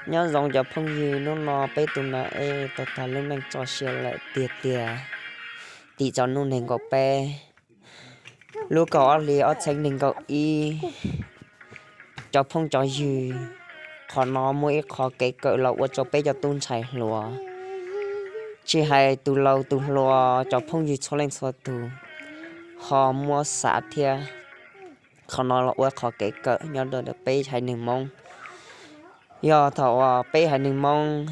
Nyob zoo cov phooj ywg, hnub no peb tus nas ej tau tag lub neej tso sia lawm tiag tiag. Tim txog hnub nees nkaum peb lub kaum ob hlis ob txhiab nees nkaum ib, cov phooj cov ywg, qhov no muaj ib qho kev kawm los ua rau peb cov tub ntxhais hluas, tsis hais tus laus tus hluas, cov phooj ywg txhua leej txhua tus ho muab xav thiab. Qhov no los ua qhov kev kawm nyob rau peb haiv neeg Hmoob. Yog thaum uas peb haiv neeg Hmoob,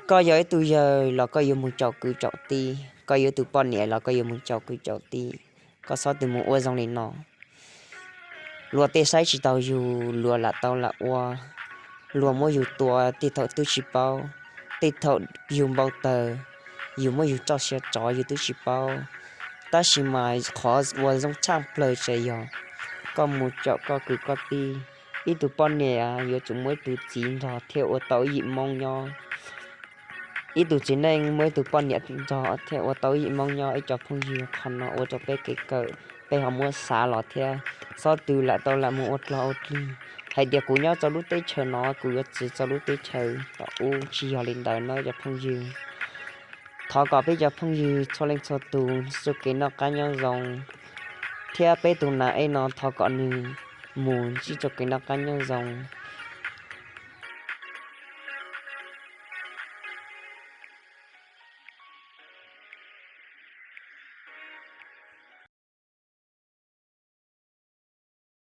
koj yog ib tug yawg los koj yuav mus caum kwv caum tij, koj yog ib tug poj niam los koj yuav mus caum kwv caum tij, koj txhob tus mus ua zoo li no. Luag tej saib tsis taus yus, luag lam tau lam ua, luag muab yus tua tej thaum twb tsis paub, tej thaum yus npau taws, yus muab yus roj siab tsov yus twb tsis paub. Tab sis mas qhov uas zoo tshaj plaws ces yog koj mus caum koj kwv koj tij. Ib tug poj niam yuav tsum muaj ib tug txiv nrog thiab ua tau ib yim Hmoob nyob. Ib tug txiv neej muaj ib tug poj niam nrog thiab ua tau ib yim Hmoob nyob. Ib cov phooj ywg, qhov no ua rau peb kev kawm, peb ho muab xav los thiab, txhob tus lam tau lam mus ua dlog ua dlig hais tias kuv nyob rau lub teb chaws no kuv yuav txwv rau lub teb chaws tom ub, tsis yog li ntawd no cov phooj ywg. Thov kom peb cov phooj ywg txhua leej txhua tus ntsib txoj kev noj qab nyob zoo, thiab peb tus nas ej no thov kom nws mus ntsib txoj kev noj qab nyob zoo.